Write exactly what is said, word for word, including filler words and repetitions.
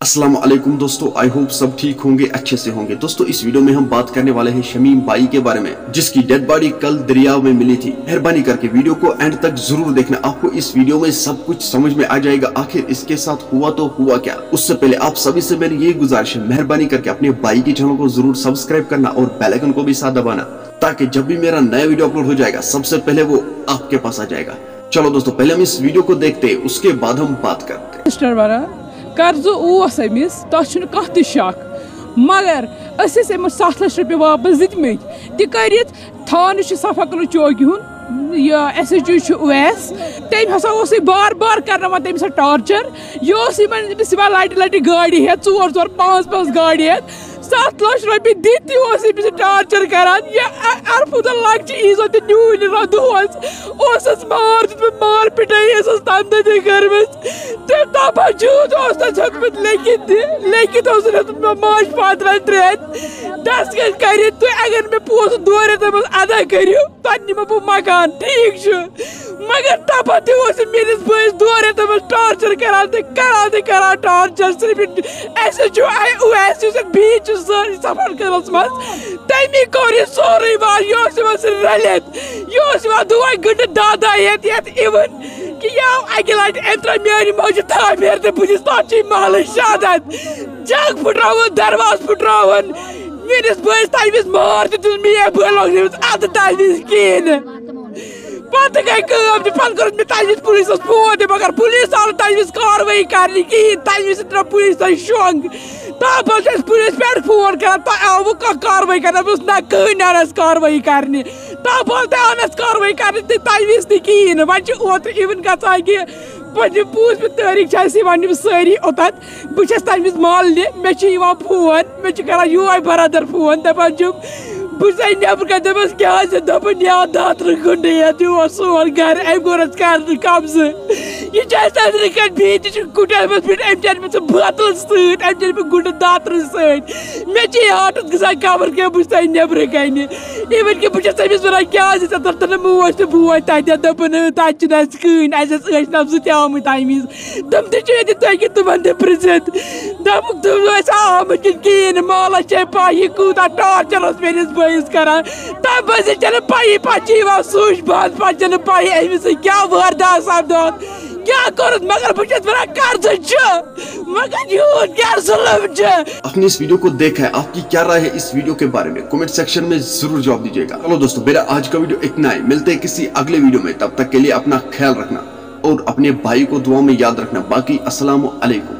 अस्सलाम वालेकुम दोस्तों, आई होप सब ठीक होंगे, अच्छे से होंगे। दोस्तों, इस वीडियो में हम बात करने वाले हैं शमीम भाई के बारे में, जिसकी डेड बॉडी कल दरिया में मिली थी। मेहरबानी करके वीडियो को एंड तक जरूर देखना, आपको इस वीडियो में सब कुछ समझ में आ जाएगा। आखिर इसके साथ हुआ तो हुआ क्या। उससे पहले आप सभी से मेरी ये गुजारिश है, मेहरबानी करके अपने भाई की चैनल को जरूर सब्सक्राइब करना और बेल आइकन को भी साथ दबाना, ताकि जब भी मेरा नया वीडियो अपलोड हो जाएगा, सबसे पहले वो आपके पास आ जाएगा। चलो दोस्तों, पहले हम इस वीडियो को देखते हैं, उसके बाद हम बात करते हैं। سسٹر ونان، قرضہٕ اوس أمِس، تَتھ چھُنہٕ کانٛہہ تہِ شک، مگر أسۍ ٲسۍ أمِس ستھ لچھ رۄپیہِ واپس دِتمٕتۍ۔ تہِ کٔرِتھ تھاونہٕ چھُ صفا کلو چوکہِ ہُنٛد یہِ ایس ایچ او چھُ اویس، تٔمۍ ہسا اوس یہِ بار بار کرناوان تٔمِس سۭتۍ ٹارچر۔ یہِ اوس یِمن أمِس یِوان لٹہِ لٹہِ گاڑِ ہٮ۪تھ، ژور ژور پانٛژھ پانٛژھ گاڑِ ہٮ۪تھ، ستھ لچھ رۄپیہِ دِتھ تہِ اوس أمِس یہِ ٹارچر کران۔ یہِ ا- ارفُدہ لۄکچہِ عیٖزو تہِ نیوٗ یہِ دۄہس، اوسُس مار دیُتمُت، مار پِٹٲے ٲسٕس تَمہِ دۄہ تہِ کٔرمٕژ۔ تہٕ دَپان جوٗد اوس تَتھ ہیوٚتمُت لیٚکھِتھ تہِ، لیٚکھِتھ اوس ہیوٚتمُت مےٚ ماجہِ پانٛژھ ترٛٮ۪ن ترٛٮ۪ن دَستخط کٔرِتھ، تُہۍ اگر مےٚ پونٛسہٕ دورِ تَمہِ منٛز ادا کٔرِو، تۄہہِ نِمو بہٕ مکان، ٹھیٖک چھُ۔ مگر دَپان تہِ اوس یہِ میٛٲنِس بٲیِس دورِ تَمہِ منٛز ٹارچر کران تہٕ کران تہٕ کران ٹارچر، صرف یہِ اَسہِ چھُ اَ- اُویس یُس اَتھ بِہِتھ چھُ سٲنِس سفر کٔدلَس منٛز، تٔمی کوٚر یہِ سورُے وار، یہِ اوس یِوان سۭتۍ رٔلِتھ، یہِ اوس یِوان دۄہَے گنٛڈٕ دَہ دَہ ہٮ۪تھ یَتھ اِوٕن کہِ یہِ آو اَکہِ لَٹہِ، أمۍ ترٛٲو میٛانہِ موجہِ تھاو ہیٚرِ تہٕ بہٕ چھُس تَتھ چھُے محلٕچ شہادت۔ جَگ پھٕٹراوُن، دروازٕ پھٕٹراوُن، میٛٲنِس بٲیِس تَمہِ وِزِ مار تہِ دیُت، میٛٲنۍ بٲے لوگ نہٕ أمِس اَتھٕ تَمہِ وِزِ کِہیٖنۍ نہٕ۔ پتہٕ گٔے کٲم تہِ، پتہٕ کوٚرُس مےٚ تَمہِ وِزِ پُلیٖسَس فون تہِ، مگر پُلیٖس آو نہٕ تَمہِ وِزِ کاروٲیی کرنہِ کِہیٖنۍ، تَمہِ وِزِ تہِ ترٛٲو پُلیٖسَن شۄنٛگ۔ تاپَل چھِ اَسہِ پُلیٖس پٮ۪ٹھ فون کران، تۄہہِ آوٕ کانٛہہ کاروٲیی کرنہٕ؟ بہٕ اوسُس نہ کٕہٕنۍ آو نہٕ اَسہِ کاروٲیی کرنہِ، تاپَل تہِ آو نہٕ اَسہِ کاروٲیی کرنہِ تہِ تَمہِ وِزِ تہِ کِہیٖنۍ نہٕ۔ وۄنۍ چھِ اوترٕ اِوٕن گژھان کہِ پٔتمہِ پوٗژمہِ تٲریٖخ چھِ اَسہِ یِوان یِم سٲری اوٚتَتھ۔ بہٕ چھَس تَمہِ وِزِ مالنہِ، مےٚ چھِ یِوان فون، مےٚ چھِ کَران یوے برادر فون، دَپان چھُم، بہٕ چھَسَے نٮ۪برٕ کَنہِ، دَپان کیٛاہ چھِ دَپان، یا دَتھ رٕکھُن نہٕ یَتھ، یہِ اوس سون گَرٕ، أمۍ کوٚر اَسہِ گَرٕ قبضہٕ۔ یہِ چھِ اَسہِ أنٛدرٕ کَنہِ بِہِتھ، یہِ چھِ کُٹھٮ۪ن منٛز بِہِتھ، أمۍ چھِ أنۍمٕتۍ سُہ بٲتلہٕ سۭتۍ، أمۍ چھِ أنۍمٕتۍ گُنٛڈٕ داترٕ سۭتۍ۔ مےٚ چھِ یہِ ہاٹَس گژھان خبر کیٛاہ، بہٕ چھَسَے نٮ۪برٕ کَنہِ۔ اِوٕن کہِ بہٕ چھَس أمِس وَنان، کیٛازِ ژےٚ تَتھ نہٕ موج تہٕ بوے تَتہِ، دوٚپُن، تَتہِ چھِنہٕ اَسہِ کٕہٕنۍ، اَسہِ ٲسۍ ٲسۍ نَفسہٕ تہِ آمٕتۍ تَمہِ وِزِ۔ تِم تہِ چھِ ییٚتہِ تۄہہِ کہِ تِمن تہِ پرٛژھِتھ۔ دوٚپُکھ، تِم ٲسۍ آمٕتۍ کِنہٕ کِہیٖنۍ نہٕ، مالس چھے پَے یہِ کوٗتاہ ٹارچر اوس میٲنِس بٲیِس کران۔ تَمہِ پَتہٕ چھَنہٕ پَیی، پَتہٕ چھِ یِوان سُچ بنٛد، پَتہٕ چھَنہٕ پَیی أمِس سۭتۍ کیٛاہ وٲردات سَپدان، کیٛاہ کوٚرُتھ۔ مگر بہٕ چھَس وَنان، قرضہٕ چھُ، مگر یوٗت کیٛاہ ظُلُم چھُ۔ आपने इस वीडियो को देखा है, आपकी क्या राय है इस वीडियो के बारे में? कमेंट सेक्शन में जरूर जवाब दीजिएगा। चलो दोस्तों, मेरा आज का वीडियो इतना ही। मिलते हैं किसी अगले वीडियो में, तब तक के लिए अपना ख्याल रखना और अपने भाई को दुआ में याद रखना। बाकी अस्सलाम वालेकुम।